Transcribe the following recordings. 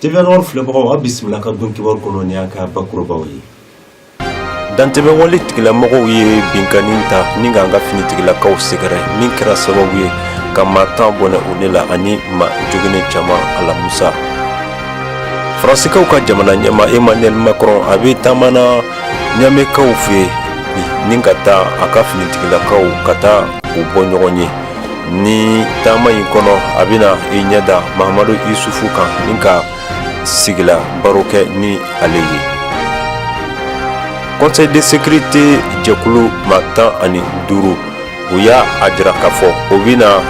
TVA Noir filɛbagaw, a bisimila ka don kibaru kɔnɔ ni a ka bakurubaw ye. Dantɛmɛwale tigilamɔgɔw ye binkanni ta ni k'an ka finitigilakaw sɛgɛrɛ, min kɛra sababu ye ka maa 10 bɔnɛ u ni la ani maa joginnen caman alamusa. Faransikaw ka jamana ɲɛmaa Emmanuel Macron, a bɛ taama na Ɲamɛkaw fɛ yen bi ni ka taa a ka finitigilakaw ka taa u bɔ ɲɔgɔn ye. Ni taama in kɔnɔ, a bɛna i ɲɛ da Mahamadu Isufu kan ni ka sigila baro kɛ ni ale ye. Conseil de sécurité jɛkulu maa 15, u y'a a jira k'a fɔ o bɛna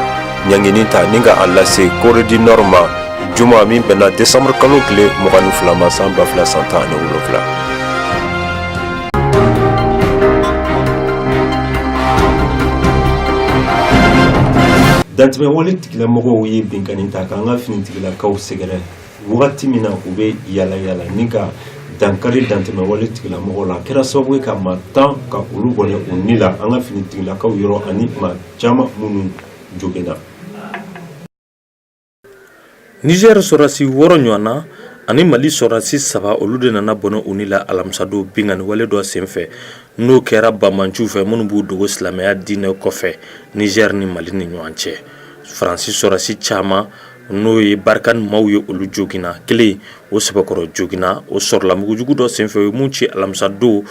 ɲangini ta ni ka a lase Corée du Nord ma juma min bɛnna décembre kalo tile 22 ma, san 2017. Dantɛmɛwale tigilamɔgɔw ye binkanni ta k'an ka finitigilakaw sɛgɛrɛ wagati min na u bɛ yala yala ni ka dankari dantɛmɛwale tigilamɔgɔw la. A kɛra sababu ye ka maa 10 ka olu bɔnɛ u ni la an ka finitigilakaw yɔrɔ, ani maa caman minnu joginna. Niger sɔrɔdasi 6 ɲɔgɔn na ani Mali sɔrɔdasi 3, olu de nana bɔnɛ u ni la alamisadon binkanni wale dɔ senfɛ, n'o kɛra banbaanciw fɛ minnu b'u dogo silamɛya diinɛ kɔfɛ Niger ni Mali ni ɲɔgɔn cɛ. Faransi sɔrɔdasi caman, n'o ye Barkhane maaw ye, olu joginna. Kelen o sɛbɛkɔrɔ joginna, o sɔrɔla mugujugu dɔ senfɛ o ye mun ci alamisadon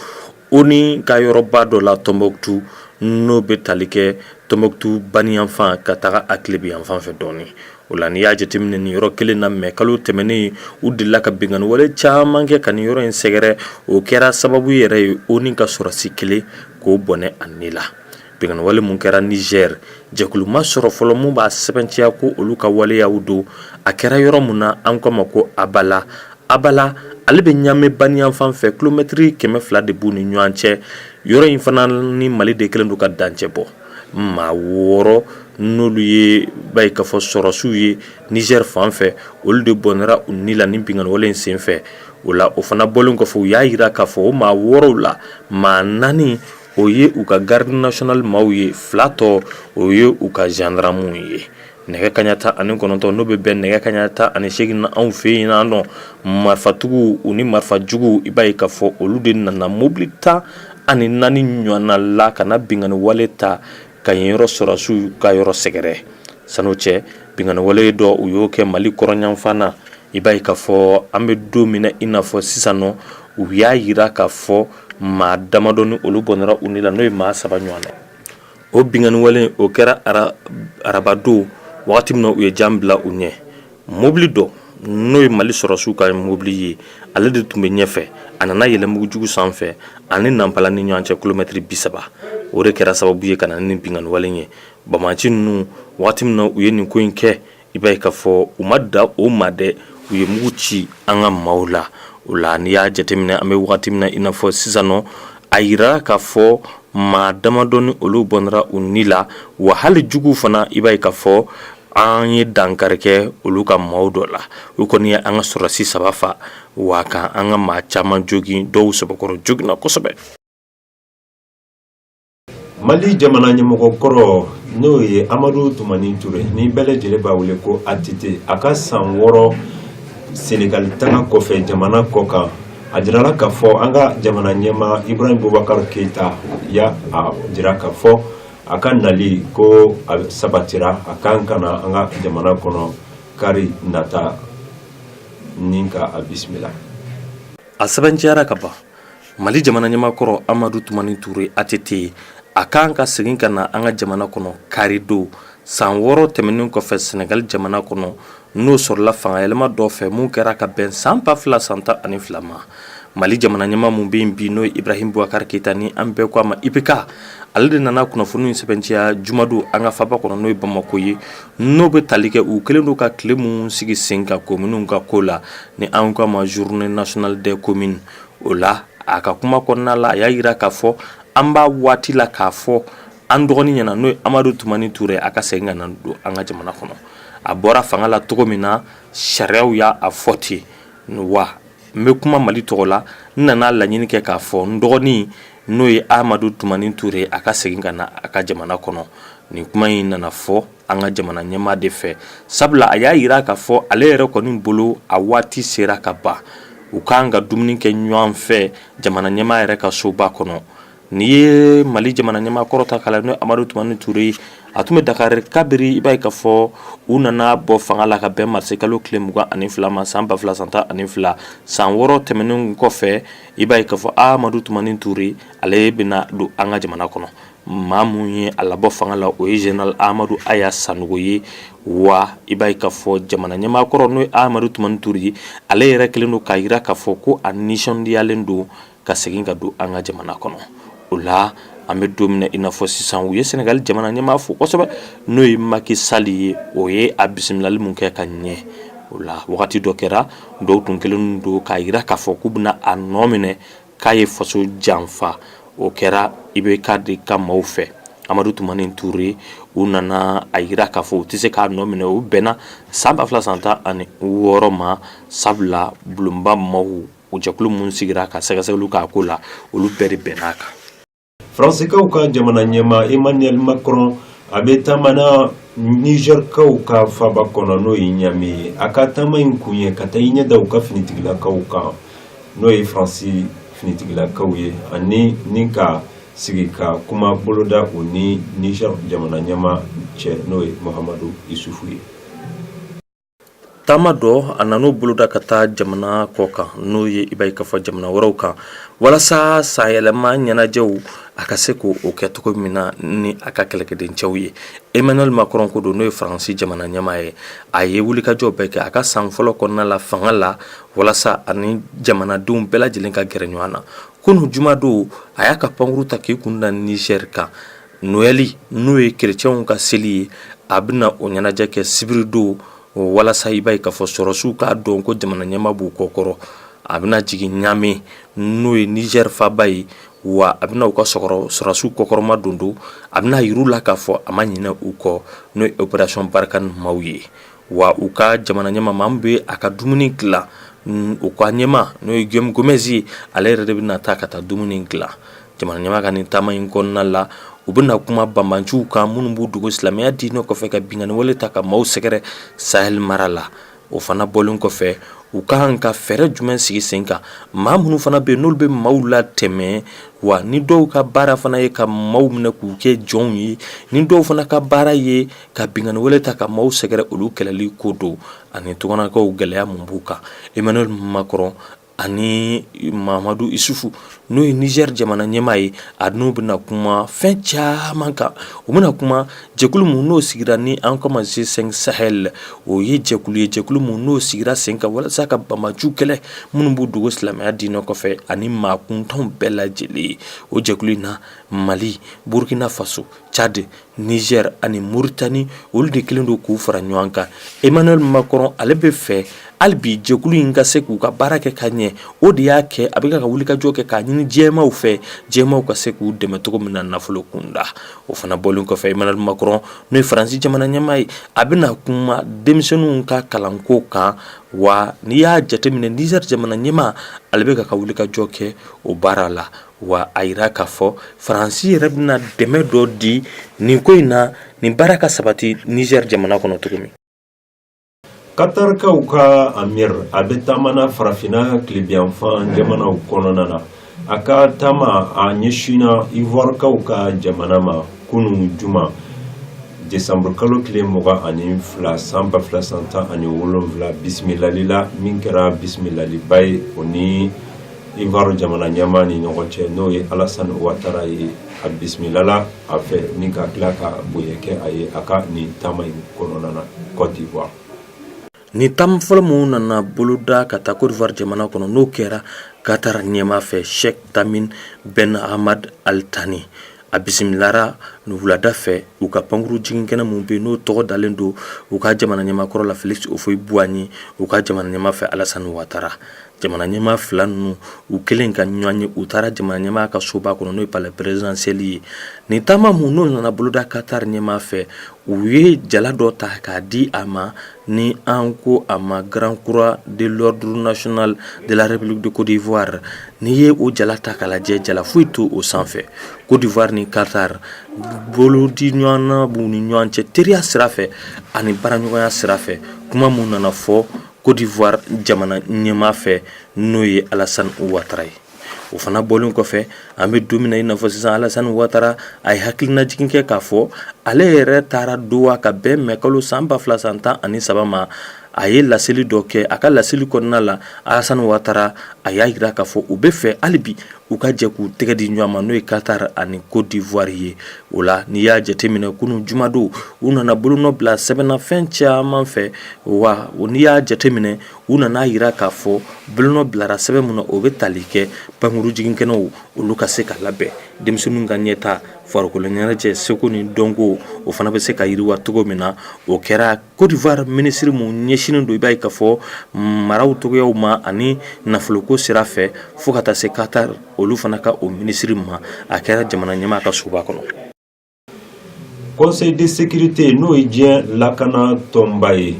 ONU ka yɔrɔba dɔ la Tɔnbɔkutu, n'o bɛ tali kɛ Tɔnbɔkutu baniyanfan ka taga a tilebinyanfan fɛ dɔɔnin. O la, n'i y'a jateminɛ nin yɔrɔ kelen na, mɛ kalo tɛmɛnen, u delila ka binkanni wale caman kɛ ka nin yɔrɔ in sɛgɛrɛ. O kɛra sababu yɛrɛ ye ONU ka sɔrɔdasi kelen k'o bɔnɛ a ni la. Binkanni wale mun kɛra Niger, jɛkulu ma sɔrɔ fɔlɔ mun b'a sɛbɛntiya ko olu ka waleyaw don. A kɛra yɔrɔ mun na, an k'a ma ko Abala. Abala, ale bɛ Ɲame baniyanfan fɛ, kilomɛtiri 200 de b'u ni ɲɔgɔn cɛ. Yɔrɔ in fana ni Mali de kɛlen don ka dancɛ bɔ. Maa 6, n'olu ye b'a ye k'a fɔ sɔrɔdasiw ye Niger fan fɛ, olu de bɔnɛra u ni la ni binkanni wale in senfɛ. O la, o fana bɔlen kɔfɛ, u y'a jira k'a fɔ o maa 6 la, maa 4, o ye u ka garde nationale maaw ye, 2 tɔ, o ye u ka gendarmew ye. Nɛgɛ kaɲa 19, n'o bɛ bɛn nɛgɛ kaɲa 18 na anw fɛ yen nɔ, marifatigiw u ni marifajuguw, i b'a ye k'a fɔ olu de nana mobili 14 ɲɔgɔnna la ka na binkanni wale ta ka yen yɔrɔ sɔrɔdasiw ka yɔrɔ sɛgɛrɛ. San'o cɛ, binkanni wale dɔ, u y'o kɛ Mali kɔrɔnyanfan na. I b'a ye k'a fɔ an bɛ don min na i n'a fɔ sisan nɔ, u y'a jira k'a fɔ maa damadɔni, olu bɔnɛra u ni la, n'o ye maa 3 ɲɔgɔn na. O binkanni wale, o kɛra arabadon wagati min na u ye jan bila u ɲɛ. Mobili dɔ, n'o ye Mali sɔrɔdasiw ka mobili ye, ale de tun bɛ ɲɛfɛ. A nana yɛlɛ mugujugu sanfɛ ani Nanpala ni ɲɔgɔn cɛ kilomɛtiri 30. O de kɛra sababu ye ka na ni binkanni wale ye. Banbaanci ninnu, wagati min na u ye nin ko in kɛ, i b'a ye k'a fɔ u ma da o ma dɛ, u ye mugu ci an ka maaw la. O la, n'i y'a jateminɛ, an bɛ wagati min na i n'a fɔ sisan nɔ, a yira k'a fɔ maa damadɔni, olu bɔnɛra u ni la. Wa hali juguw fana, i b'a ye k'a fɔ an ye dankari kɛ olu ka maaw dɔ la. U kɔni ye an ka sɔrɔdasi 3 fa, wa ka an ka maa caman jogin, dɔw sɛbɛkɔrɔ joginna kosɛbɛ. Mali jamana ɲɛmɔgɔ kɔrɔ, n'o ye Amadu Tumani Ture, ni bɛɛ lajɛlen b'a wele ko ATT, a ka san 6 Senegali taga kɔfɛ jamana kɔ kan, a jirala k'a fɔ an ka jamana ɲɛmaa Ibrahim Boubacar Keita y'a a jira k'a fɔ a ka nali ko a sabatira, a kan ka na an ka jamana kɔnɔ kari nata ni ka a bisimila. A sɛbɛntiyara ka ban, Mali jamana ɲɛmaa kɔrɔ Amadu Tumani Ture, ATT, a kan ka segin ka na an ka jamana kɔnɔ karidon, san 6 tɛmɛnen kɔfɛ Senegali jamana kɔnɔ, n'o sɔrɔla fangayɛlɛma dɔ fɛ mun kɛra ka bɛn san 2012 ma. Mali jamana ɲɛmaa mun bɛ yen bi, n'o ye Ibrahim Boubacar Keita, ni an bɛɛ ko a ma IBK, ale de nana kunnafoni in sɛbɛntiya jumadon an ka faba kɔnɔ, n'o ye Bamakɔ ye, n'o bɛ tali kɛ u kɛlen don ka tile mun sigi sen kan kominiw ka ko la, ni an ko a ma Journée nationale des communes. O la, a ka kuma kɔnɔna la, a y'a jira k'a fɔ an b'a waati la k'a fɔ an dɔgɔnin ɲɛna, n'o ye Amadu Tumani Ture, a ka segin ka na don an ka jamana kɔnɔ. A bɔra fanga la cogo min na, sariyaw y'a a fɔ ten. Wa n bɛ kuma Mali tɔgɔ la, n nana laɲini kɛ k'a fɔ n dɔgɔnin, n'o ye Amadu Tumani Ture, a ka segin ka na a ka jamana kɔnɔ. Nin kuma in nana fɔ. an ka jamana ɲɛmaa de fɛ, sabula a y'a jira k'a fɔ ale yɛrɛ kɔni bolo a waati sera ka ban, u kan ka dumuni kɛ ɲɔgɔn fɛ jamana ɲɛmaa yɛrɛ ka soba kɔnɔ. N'i ye Mali jamana ɲɛmaa kɔrɔ ta k'a lajɛ, n'o ye Amadu Tumani Ture ye, a tun bɛ Dakar kabiri i b'a ye k'a fɔ u nana bɔ fanga la ka bɛn marisi kalo tile 22 ma san 2012. San 6 tɛmɛnen kɔfɛ, i b'a ye k'a fɔ Amadu Tumani Ture ale bɛna don an ka jamana kɔnɔ. Maa mun ye a labɔ fanga la, o ye général Amadu Aya Sanogo ye. Wa i b'a ye k'a fɔ jamana ɲɛmaa kɔrɔ, n'o ye Amadu Tumani Ture ye, ale yɛrɛ kɛlen don k'a jira k'a fɔ ko a nisɔndiyalen don ka segin ka don an ka jamana kɔnɔ. O la, an bɛ don min na i n'a fɔ sisan, u ye Senegali jamana ɲɛmaa fo kosɛbɛ, n'o ye Macky Sall ye. O ye a bisimilali mun kɛ ka ɲɛ. O la, wagati dɔ kɛra, dɔw tun kɛlen don k'a jira k'a fɔ k'u bɛna a nɔ minɛ k'a ye faso janfa. O kɛra IBK de ka maaw fɛ. Amadu Tumani Ture, u nana a jira k'a fɔ u tɛ se k'a nɔ minɛ. U bɛnna san 2016 ma, sabula bulonba maaw, o jɛkulu minnu sigira ka sɛgɛsɛgɛliw k'a ko la, olu bɛɛ de bɛnna a kan. Faransikaw ka jamana ɲɛmaa Emmanuel Macron, a bɛ taama na Nizɛrikaw ka faba kɔnɔ, n'o ye Ɲame ye. A ka taama in kun ye ka taa i ɲɛ da u ka finitigilakaw kan, n'o ye Faransi finitigilakaw ye, ani ni ka sigi ka kuma boloda u ni Nizɛri jamana ɲɛmaa cɛ, n'o ye Mahamadu Isufu ye. Taama dɔ, a nan'o boloda ka taa jamana kɔ kan, n'o ye i b'a ye k'a fɔ jamana wɛrɛw kan, walasa sanyɛlɛma ɲɛnajɛw a ka se k'o kɛ cogo min na ni a ka kɛlɛkɛdencɛw ye. Emmanuel Macron ko don, n'o ye Faransi jamana ɲɛmaa ye, a ye wulikajɔ bɛɛ kɛ a ka san fɔlɔ kɔnɔna la fanga la, walasa ani jamanadenw bɛɛ lajɛlen ka gɛrɛ ɲɔgɔn na. Kunun jumadon, a y'a ka pankuru ta k'i kun da Niger kan. Noɛli, n'o ye kerecɛnw ka seli ye, a bɛna o ɲɛnajɛ kɛ sibiridon, walasa i b'a ye k'a fɔ sɔrɔsiw k'a dɔn ko jamana ɲɛmaa b'u kɔ kɔrɔ. A bɛna jigin Ɲame, n'o ye Niger faaba ye, wa a bɛna u ka sɔrɔsiw kɔkɔrɔma don don. A bɛna yir'u la k'a fɔ a ma ɲinɛ u kɔ, n'o ye opération Barkhane maaw ye. Wa u ka jamana ɲɛmaa, maa min bɛ a ka dumuni dilan, u ka ɲɛmaa, n'o ye Guillaume Gomez ye, ale yɛrɛ de bɛna taa ka taa dumuni dilan. Jamana ɲɛmaa ka nin taama in kɔnɔna la, u bɛna kuma banbanciw kan minnu b'u dogo silamɛya diinɛ kɔfɛ ka binkanni wale ta ka maaw sɛgɛrɛ Sahel mara la. O fana bɔlen kɔfɛ, u ka kan ka fɛɛrɛ jumɛn sigi sen kan maa minnu fana bɛ yen, n'olu bɛ maaw latɛmɛ, wa ni dɔw ka baara fana ye ka maaw minɛ k'u kɛ jɔnw ye, ni dɔw fana ka baara ye ka binkanni wale ta ka maaw sɛgɛrɛ, olu kɛlɛli ko don, ani tungannakaw gɛlɛya mun b'u kan. Emmanuel Macron ani Mahamadu Isufu, n'o ye Niger jamana ɲɛmaa ye, a n'u bɛna kuma fɛn caman kan. U bɛna kuma jɛkulu mun n'o sigira ni an k'a ma G5 Sahel. O ye jɛkulu ye, jɛkulu mun n'o sigira sen kan walasa ka banbanciw kɛlɛ minnu b'u dogo silamɛya diinɛ kɔfɛ ani maa kuntanw bɛɛ lajɛlen. O jɛkulu in na, Mali, Burkina Faso, Tchad, Niger ani Mauritanie, olu de kɛlen don k'u fara ɲɔgɔn kan. Emmanuel Macron, ale bɛ fɛ hali bi jɛkulu in ka se k'u ka baara kɛ ka ɲɛ. O de y'a kɛ a bɛ ka wulikajɔ kɛ k'a ɲini diɲɛmaaw fɛ, diɲɛmaaw ka se k'u dɛmɛ cogo min na nafolo kunda. O fana bɔlen kɔfɛ, Emmanuel Macron, n'o ye Faransi jamana ɲɛmaa ye, a bɛna kuma denmisɛnninw ka kalanko kan. Wa n'i y'a jateminɛ, Niger jamana ɲɛmaa, ale bɛ ka wulikajɔ kɛ o baara la. Wa a yira k'a fɔ Faransi yɛrɛ bɛna dɛmɛ dɔ di nin ko in na, nin baara ka sabati Niger jamana kɔnɔ cogo min. Katarikaw ka amir, a bɛ taama na Farafinna tilebinyanfan jamanaw kɔnɔna na. A ka taama, a ɲɛsinna Ivoirekaw ka jamana ma kunun juma, desanburu kalo tile 22 san 2017. Bisimilali la min kɛra bisimilaliba ye o ni Ivoire jamana ɲɛmaa ni ɲɔgɔn cɛ, n'o ye Alassane Ouattara ye, a bisimilala a fɛ ni ka tila ka bonya kɛ a ye a ka nin taama in kɔnɔna na Côte d'Ivoire. Nin taama fɔlɔ minnu nana boloda ka taa Côte d'Ivoire jamana kɔnɔ, n'o kɛra Qatar ɲɛmaa fɛ, Sheikh Tamim Ben Hamad Al Thani, a bisimilara wulada fɛ u ka pankuru jiginkɛnɛ min bɛ yen, n'o tɔgɔ dalen don u ka jamana ɲɛmaa kɔrɔ la, Félix Houphouët-Boigny, u ka jamana ɲɛmaa fɛ, Alassane Ouattara. Jamana ɲɛmaa fila ninnu, u kɛlen ka ɲɔgɔn ye, u taara jamana ɲɛmaa ka soba kɔnɔ, n'o ye palais présidentiel ye. Nin taama mun n'o nana boloda Qatar ɲɛmaa fɛ, u ye jala dɔ ta k'a di a ma, ni an ko a ma Grand Croix de l'Ordre national de la République de Côte d'Ivoire. N'i ye o jala ta k'a lajɛ, jala foyi t'o sanfɛ. Côte d'Ivoire ni Qatar, Bolo di ɲɔgɔn na b'u ni ɲɔgɔn cɛ teriya sira fɛ ani baaraɲɔgɔnya sira fɛ. Kuma mun nana fɔ Côte d'Ivoire jamana ɲɛmaa fɛ, n'o ye Alassane Ouattara ye. O fana bɔlen kɔfɛ, an bɛ don min na i n'a fɔ sisan, Alassane Ouattara a ye hakilinajigin kɛ k'a fɔ ale yɛrɛ taara Doha ka bɛn mɛ kalo san 2013 ma. A ye laseli dɔ kɛ. A ka laseli kɔnɔna la, Alassane Ouattara a y'a jira k'a fɔ u bɛ fɛ hali bi u ka jɛ k'u tɛgɛ di ɲɔgɔn ma, n'o ye Qatar ani Côte d'Ivoire ye. O la, n'i y'a jateminɛ, kunun jumadon u nana bolonɔ bila sɛbɛnnafɛn caman fɛ. Wa n'i y'a jateminɛ, u nana jira k'a fɔ bolonɔ bilara sɛbɛn min na, o bɛ tali kɛ pankurun jiginkɛnɛw, olu ka se ka labɛn, denmisɛnninw ka ɲɛta, farikolo ɲɛnajɛ, seko ni dɔnko, o fana bɛ se ka yiriwa cogo min na. O kɛra Côte d'Ivoire minisiri mun ɲɛsinnen don, i b'a ye k'a fɔ, maraw cogoyaw ma ani nafoloko sira fɛ, fo ka taa se Qatar, olu fana ka o minisiri ma. A kɛra jamana ɲɛmaa ka soba kɔnɔ. Conseil de sécurité, n'o ye diɲɛ lakana tɔnba ye,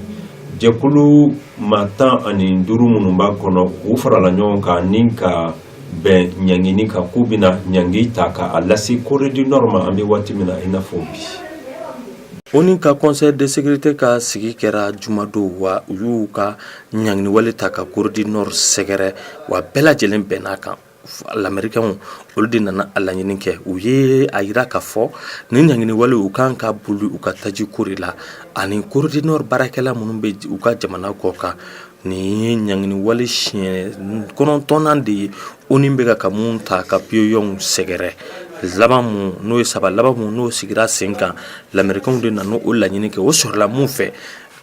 jɛkulu maa 15 minnu b'a kɔnɔ, u farala ɲɔgɔn kan ni ka bɛn ɲangini kan k'u bɛna ɲangi ta k'a lase Corée du Nord ma, an bɛ waati min na i n'a fɔ bi. ONU ka Conseil de sécurité ka sigi kɛra jumadon, wa u y'u ka ɲanginiwale ta ka Corée du Nord sɛgɛrɛ, wa bɛɛ lajɛlen bɛnn'a kan. Lamɛrikɛnw, olu de nana a laɲini kɛ. U ye a jira k'a fɔ ni ɲanginiwale u kan ka boli u ka tajiko de la ani Corée du Nord baarakɛla minnu bɛ u ka jamana kɔ kan. Nin ye ɲanginiwale siɲɛ 9nan de ye ONU bɛ ka mun ta ka Pyongyang sɛgɛrɛ. Laban mun, n'o ye saba laban mun, n'o sigira sen kan, lamɛrikɛnw de nana o laɲini kɛ. O sɔrɔla mun fɛ,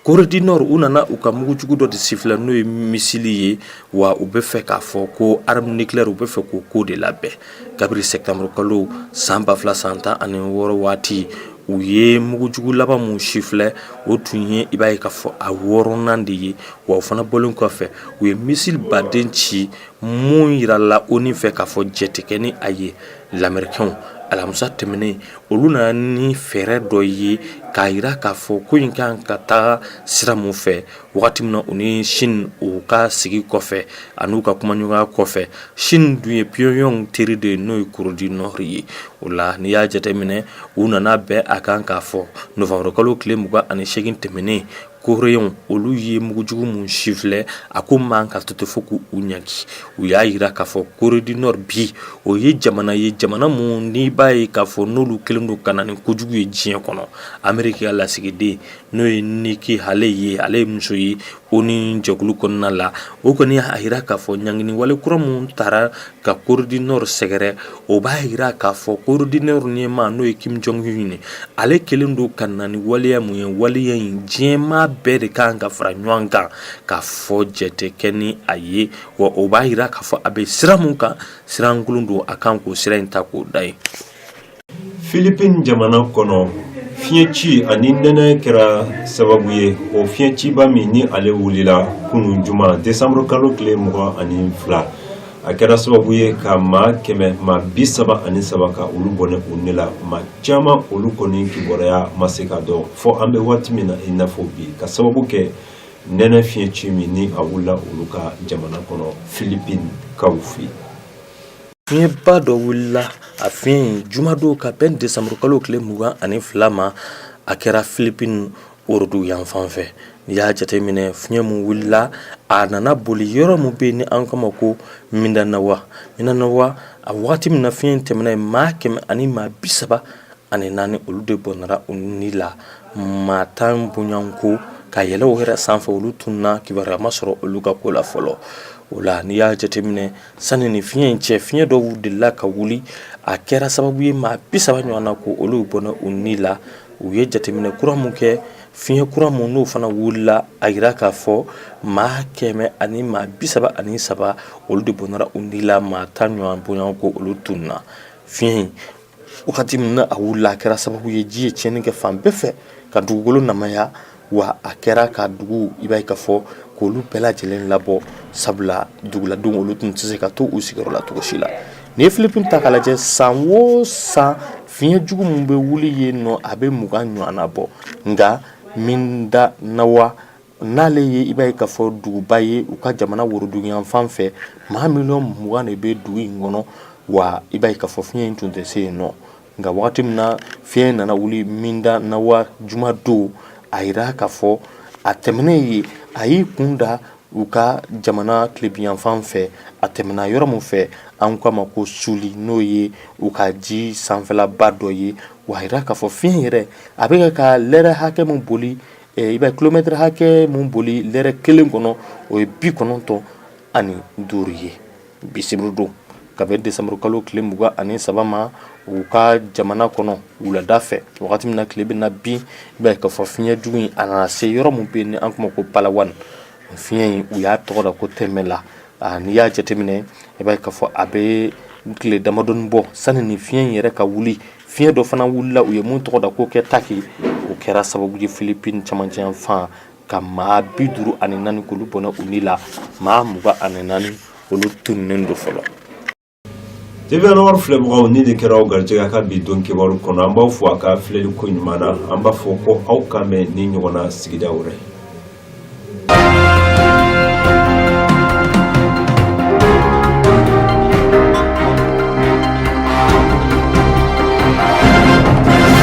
Corée du Nord, u nana u ka mugujugu dɔ de sifilɛ, n'o ye missile ye, wa u bɛ fɛ k'a fɔ ko arme nucléaire, u bɛ fɛ k'o ko de labɛn. Kabiri septembre kalo san 2016 waati, u ye mugujugu laban mun sifilɛ, o tun ye, i b'a ye k'a fɔ, a 6nan de ye. Wa o fana bɔlen kɔfɛ, u ye missile baden ci mun yirala ONU fɛ k'a fɔ jɛ tɛ kɛ ni a ye. Lamɛrikɛnw, alamisa tɛmɛnen, olu nana ni fɛɛrɛ dɔ ye k'a jira k'a fɔ ko in kan ka taa sira mun fɛ. Wagati min na u ni Chine u ka sigi kɔfɛ an'u ka kumaɲɔgɔnya kɔfɛ, Chine dun ye Pyongyang teri de ye, n'o ye Corée du Nord ye. O la, n'i y'a jateminɛ, u nana bɛn a kan k'a fɔ novembre kalo tile 28 tɛmɛnen, Coréens, olu ye mugujugu mun sifilɛ, a ko man ka to ten fo k'u ɲangi. U y'a jira k'a fɔ Corée du Nord bi, o ye jamana ye, jamana mun n'i b'a ye k'a fɔ n'olu kɛlen don ka na ni kojugu ye diɲɛ kɔnɔ. Amérique ka lasigiden, n'o ye Nikki Haley ye, ale ye muso ye ONU jɛkulu kɔnɔna la, o kɔni y'a jira k'a fɔ ɲangini wale kura mun taara ka Corée du Nord sɛgɛrɛ, o b'a jira k'a fɔ Corée du Nord ɲɛmaa, n'o ye Kim Jong Un ye, ale kɛlen don ka na ni waleya mun ye, waleya in diɲɛmaa bɛɛ de kan ka fara ɲɔgɔn kan k'a fɔ jɛ tɛ kɛ ni a ye. Wa o b'a jira k'a fɔ a bɛ sira mun kan, sirankolon don, a kan k'o sira in ta k'o da yen. Philippines jamana kɔnɔ, fiɲɛci ani nɛnɛ kɛra sababu ye. O fiɲɛciba min ni ale wulila kunun juma, décembre kalo tile 22, a kɛra sababu ye ka maa 133 ka olu bɔnɛ u ni la. Maa caman, olu kɔni kibaruya ma se ka dɔn fɔ an bɛ waati min na i n'a fɔ bi, ka sababu kɛ nɛnɛ fiɲɛci min ni a wulila olu ka jamana kɔnɔ, Philippines kaw fɛ yen. Fiɲɛba dɔ wulila. A fiɲɛ in, jumadon ka bɛn décembre kalo tile 22 ma, a kɛra Philippines worodugu yanfan fɛ. N'i y'a jateminɛ, fiɲɛ mun wulila, a nana boli yɔrɔ min bɛ yen ni an k'a ma ko Mindanao. Mindanao, a wagati min na fiɲɛ tɛmɛna yen, maa 134, olu de bɔnɛra u ni la. Maa 10 bonyanko ka yɛlɛ o yɛrɛ sanfɛ, olu tununna, kibaruya ma sɔrɔ olu ka ko la fɔlɔ. O la, n'i y'a jateminɛ, sani ni fiɲɛ in cɛ, fiɲɛ dɔw delila ka wuli, a kɛra sababu ye maa 30 ɲɔgɔn na ko olu bɔnɛ u ni la. U ye jateminɛ kura mun kɛ, fiɲɛ kura mun n'o fana wulila, a jira k'a fɔ maa 133, olu de bɔnɛra u ni la, maa 10 ɲɔgɔn bonyan ko olu tununna. Fiɲɛ in, wagati min na a wulila, a kɛra sababu ye ji ye tiɲɛni kɛ fan bɛɛ fɛ ka dugukolo namaya, wa a kɛra ka dugu, i b'a ye k'a fɔ, k'olu bɛɛ lajɛlen labɔ, sabula duguladenw, olu tun tɛ se ka to u sigiyɔrɔ la cogo si la. N'i ye Philippines ta k'a lajɛ, san o san fiɲɛ jugu min bɛ wuli yen nɔ, a bɛ 20 ɲɔgɔnna bɔ. Nka Mindanao, n'ale ye, i b'a ye k'a fɔ, duguba ye u ka jamana woroduguyanfan fɛ, maa 20 miliyɔn de bɛ dugu in kɔnɔ. Wa i b'a ye k'a fɔ fiɲɛ in tun tɛ se yen nɔ. Nka wagati min na fiɲɛ nana wuli Mindanao jumadon, a yira k'a fɔ a tɛmɛnen ye, a y'i kun da u ka jamana tilebinyanfan fɛ. A tɛmɛna yɔrɔ min fɛ, an k'a ma ko Sulu, n'o ye u ka ji sanfɛlaba dɔ ye. Wa a yira k'a fɔ fiɲɛ yɛrɛ a bɛ ka lɛrɛ hakɛ min boli, i bɛ kilomɛtɛrɛ hakɛ min boli lɛrɛ kelen kɔnɔ, o ye 95 ye. Bi sibiridon, ka bɛn desanburukalo tile 23 ma, u ka jamana kɔnɔ, wulada fɛ, wagati min na tile bɛna bin, i b'a ye k'a fɔ fiɲɛ jugu in a nana se yɔrɔ min bɛ yen ni an k'a ma ko Palawan. Fiɲɛ in, u y'a tɔgɔ da ko Tembela. N'i y'a jateminɛ, i b'a ye k'a fɔ a bɛ tile damadɔni bɔ sani nin fiɲɛ in yɛrɛ ka wuli, fiɲɛ dɔ fana wulila, u ye mun tɔgɔ da ko Ketaki. O kɛra sababu ye Philippines cɛmancɛ yanfan ka maa 54 k'olu bɔnɛ u ni la, maa 24 olu tununnen don fɔlɔ. TV Anwar filɛbagaw, nin de kɛra aw garijɛgɛ a ka bi don kibaru kɔnɔ. An b'aw fo a ka filɛli ko ɲuman na. An b'a fɔ ko aw k'an bɛn nin ɲɔgɔnna sigida wɛrɛ.